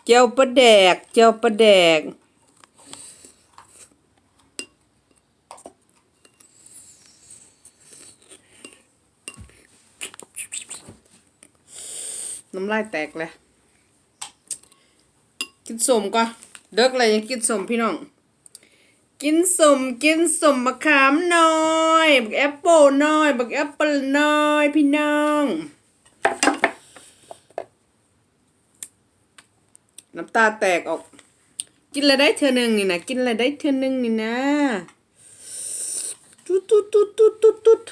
ແຈ່ວປາແດກ ແຈ່ວປາແດກ. ນ້ຳລາຍແຕກແລ້ວ. ກິນສົ້ມກ່ອນ ເດິກແລ້ວ ຍັງກິນສົ້ມ ພີ່ນ້ອງ. ກິນສົ້ມ ກິນສົ້ມ ບັກຂາມນ້ອຍ ບັກແອັບເປິ້ນນ້ອຍ ບັກແອັບເປິ້ນນ້ອຍ ພີ່ນ້ອງ. ນ້ຳຕາແຕກອອກ. ກິນແລ້ວໄດ້ເທື່ອໜຶ່ງນີ້ນະ ກິນແລ້ວໄດ້ເທື່ອໜຶ່ງນີ້ນະ. ຕຸດໆໆໆ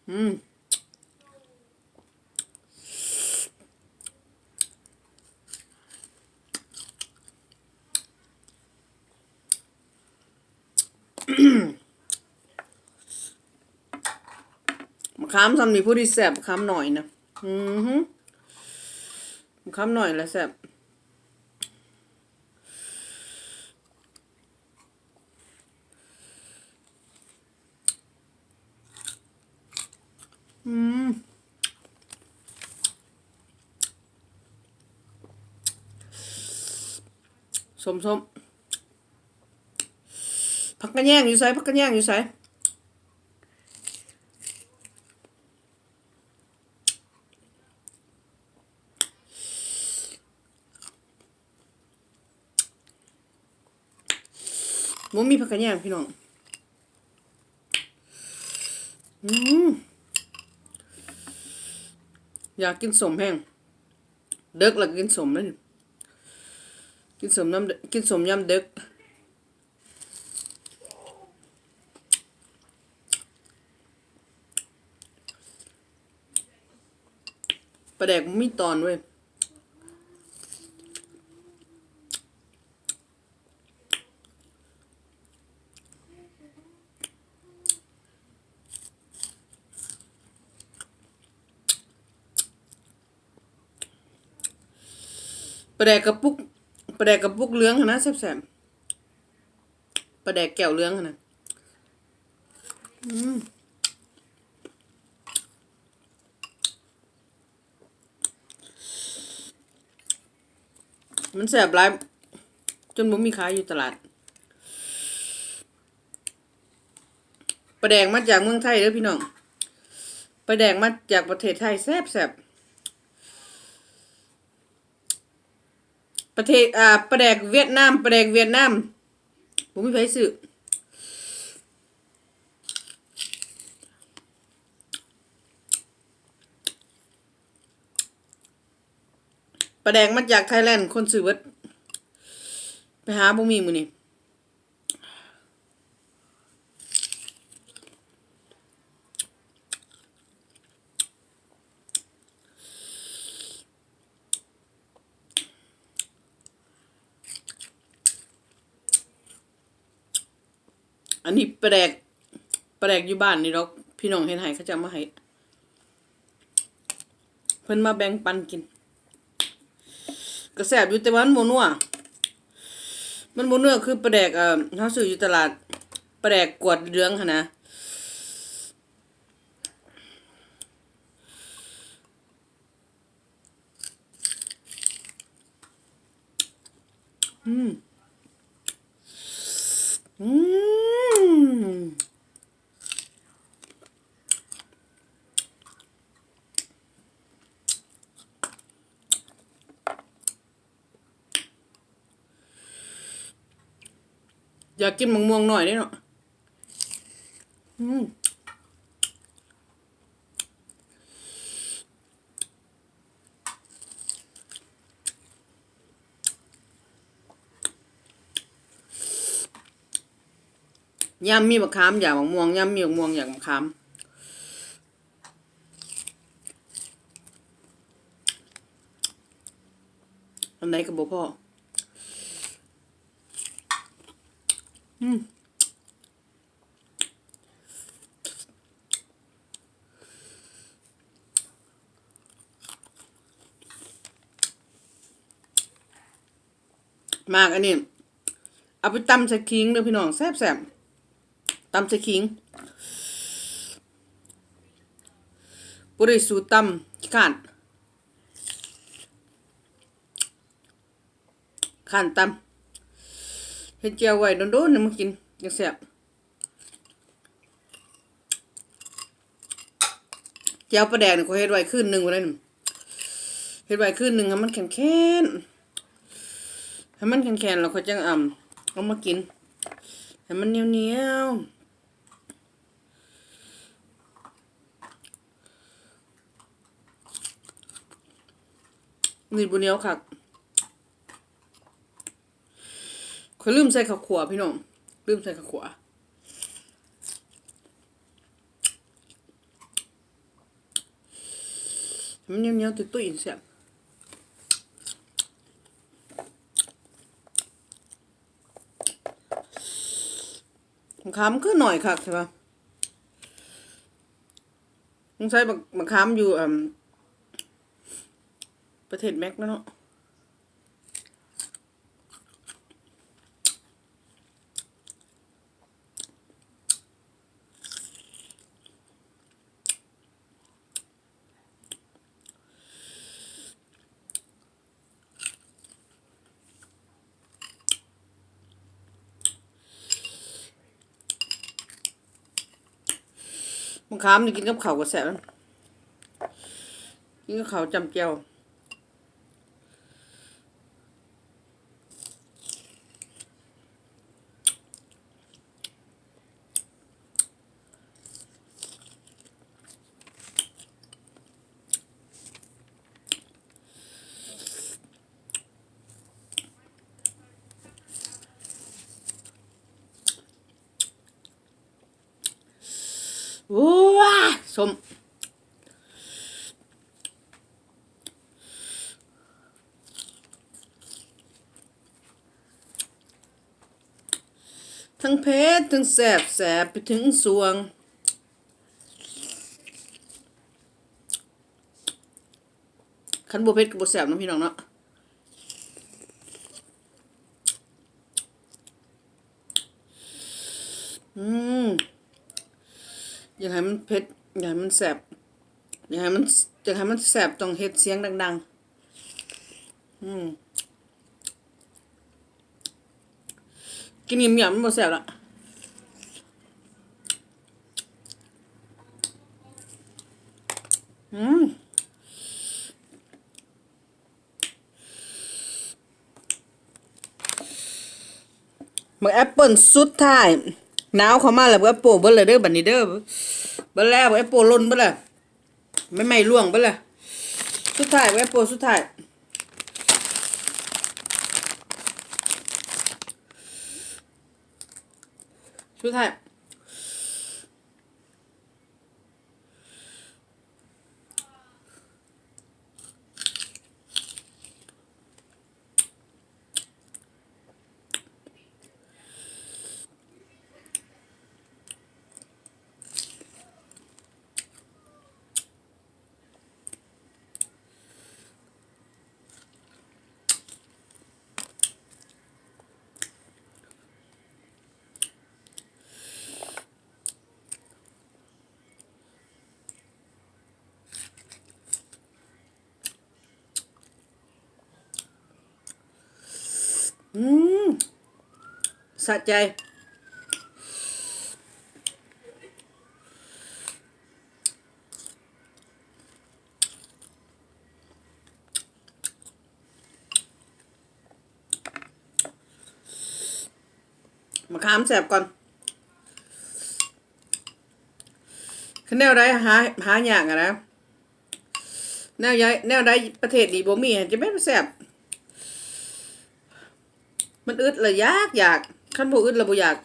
ໆ. ອືມ ມະຂາມຊ່ຳນີ້ພໍດີແຊບ ມະຂາມໜ້ອຍນະ. ອືຫື ມະຂາມໜ້ອຍລະແຊບ. ອືມ ສົ້ມໆ. ຜັກກະແຍງຢູ່ໃສ? ຜັກກະແຍງຢູ່ໃສ? ບໍ່ມີຜັກກະແຍງ ພີ່ນ້ອງ. ອືມ ຢາກກິນສົ້ມແຮງ. ເດິກແລ້ວກໍກິນສົ້ມເດ້ ກິນສົ້ມຍາມ ກິນສົ້ມຍາມເດິກ. ປາແດກບໍ່ມີຕອນເວີຍ. ປາແດກກະປຸກ ປາແດກກະປຸກເຫຼືອງຫັ້ນນະ ແຊບໆ. ປາແດກແກ້ວເຫຼືອງຫັ້ນນະ. ອືມ ມັນແຊບຫຼາຍ ຈົນບໍ່ມີຂາຍຢູ່ຕະຫຼາດ. ປາແດກມາຈາກເມືອງໄທເດີພີ່ນ້ອງ ປາແດກມາຈາກປະເທດໄທ ແຊບໆ. ປະເທດ ອ່າ ປາແດກຫວຽດນາມ ປາແດກຫວຽດນາມ ບໍ່ມີໃຜຊື້. ປາແດກມາຈາກໄທແລນ ຄົນຊື້ເບິດ ໄປຫາບໍ່ມີມື້ນີ້. ອັນນີ້ປາແດກ ປາແດກຢູ່ບ້ານນີ້ດອກ ພີ່ນ້ອງເຮັດໃຫ້ ເຂົາເຈົ້າມາໃຫ້ ເພິ່ນມາແບ່ງປັນກິນ ກໍແຊບຢູ່ ແຕ່ວ່າມັນບໍ່ນົວ ມັນບໍ່ນົວຄືປາແດກ ເອີ ເຮົາຊື້ຢູ່ຕະຫຼາດ ປາແດກກວດເຫຼືອງຫັ້ນນະ. ອືມ ອືມ ຢາກກິນໝາກມ່ວງນ້ອຍເດ້ເນາະ. ອືມ ຍາມມີບັກຂາມຢາກບັກມ່ວງ ຍາມມີບັກມ່ວງຢາກບັກຂາມ. ອັນໃດກໍບໍ່ພໍ. ອືມ. ໝາກອັນນີ້ ເອົາໄປຕຳໃສ່ຂີງເດີພີ່ນ້ອງ ແຊບໆ ຕຳໃສ່ຂີງ. ບໍ່ໄດ້ສູດຕຳ ຂີ້ຄ້ານ ຄ້ານຕຳ. ເຮັດແຈ່ວໄວ້ດົນໆ ໃຫ້ມາກິນ ຈັ່ງແຊບ. ແຈ່ວປາແດກນີ້ ຂ້ອຍເຮັດໄວ້ຄືນໜຶ່ງພຸ້ນເດ້. ເຮັດໄວ້ຄືນໜຶ່ງໃຫ້ມັນແຂນໆ ໃຫ້ມັນແຂນໆ ແລ້ວຂ້ອຍຈັ່ງ ອຳ ເອົາມາກິນ ໃຫ້ມັນໜຽວໆ. ນີ້ບໍ່ໜຽວຄັກ. ຂ້ອຍລືມໃສ່ເຂົ້າຂົ້ວພີ່ນ້ອງ ລືມໃສ່ເຂົ້າຂົ້ວ. ມັນໜຽວໆ ຕຸ້ຍໆ ແຊບ. ມະຂາມຄືໜ້ອຍຄັກແທ້ວະ. ຕ້ອງໃຊ້ບັກ ບັກຂາມຢູ່ ອາ ປະເທດແມັກແລ້ວເນາະ. ບັກຂາມນີ້ກິນກັບເຂົ້າກໍແຊບນະ ກິນກັບເຂົ້າຈ້ຳແຈ່ວ. ໂອ້ ສົ້ມ. ທັງເຜັດທັງແຊບ ແຊບໄປເຖິງສວງ. ຄັນບໍ່ເຜັດກໍບໍ່ແຊບເນາະ ພີ່ນ້ອງເນາະ. ອືມ ຢາກໃຫ້ມັນເຜັດ ຢາກໃຫ້ມັນແຊບ ຢາກໃຫ້ມັນ ຢາກໃຫ້ມັນແຊບ ຕ້ອງເຮັດສຽງດັງໆ. ອືມ ກິນງຽບໆ ມັນບໍ່ແຊບລະ. ອືມ ບັກແອັບເປິ້ນສຸດທ້າຍ ໜາວເຂົ້າມາແລ້ວ ບັກແອັບເປິ້ນເບິດແລ້ວເດີ ບັດນີ້ເດີ ເບິດແລ້ວ ບັກແອັບເປິ້ນຫຼົ່ນເບິດແລ້ວ. ໃບໄມ້ລ່ວງເບິດລະ ສຸດທ້າຍ ແອັບເປິ້ນສຸດທ້າຍ ສຸດທ້າຍ. ອືມ ສະໃຈ. ມະຂາມແຊບກ່ອນ ຄັນແນວໃດຫາ ຫາຍາກຫັ້ນນະ ແນວໃດ ແນວໃດປະເທດນີ້ບໍ່ມີ ຈະແມ່ນແຊບ ມັນອຶດລະຢາກຢາກ ຄັນບໍ່ອຶດລະບໍ່ຢາກ.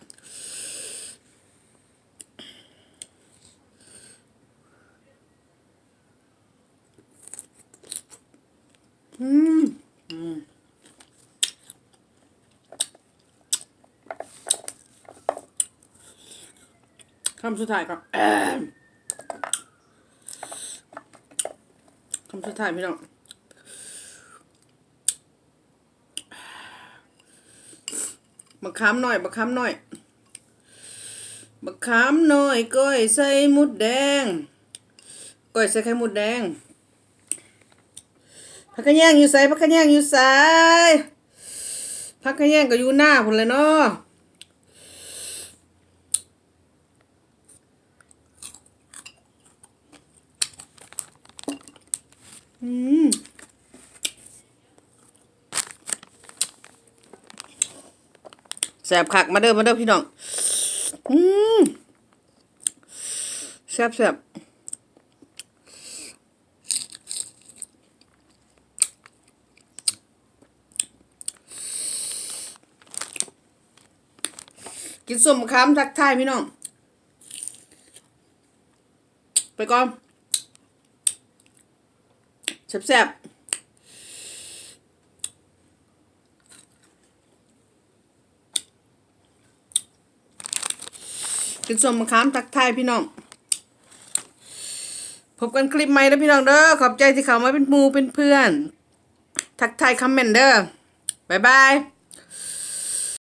ອືມ ອືມ ຄຳສຸດທ້າຍ ຄຳ ຄຳສຸດທ້າຍ ພີ່ນ້ອງ. ບັກຂາມນ້ອຍ ບັກຂາມນ້ອຍ ບັກຂາມນ້ອຍ ກ້ອຍໃສ່ມົດແດງ ກ້ອຍໃສ່ໄຂ່ມົດແດງ. ຜັກຂະແຍງຢູ່ໃສ? ຜັກຂະແຍງຢູ່ໃສ? ຜັກຂະແຍງກໍຢູ່ໜ້າພຸ້ນແຫຼະເນາະ. ອືມ ແຊບຄັກ ມາເດີ ມາເດີພີ່ນ້ອງ. ອືມ ແຊບໆ. ກິນສົ້ມມະຂາມທັກທາຍພີ່ນ້ອງ ໄປກ່ອນ ແຊບໆ. ກິນສົ້ມມະຂາມທັກທາຍພີ່ນ້ອງ ພົບກັນຄລິບໃໝ່ເດີພີ່ນ້ອງເດີ. ຂອບໃຈທີ່ເຂົ້າມາເປັນໝູ່ເປັນເພື່ອນ ທັກທາຍຄອມເມັນເດີ. ບາຍບາຍ.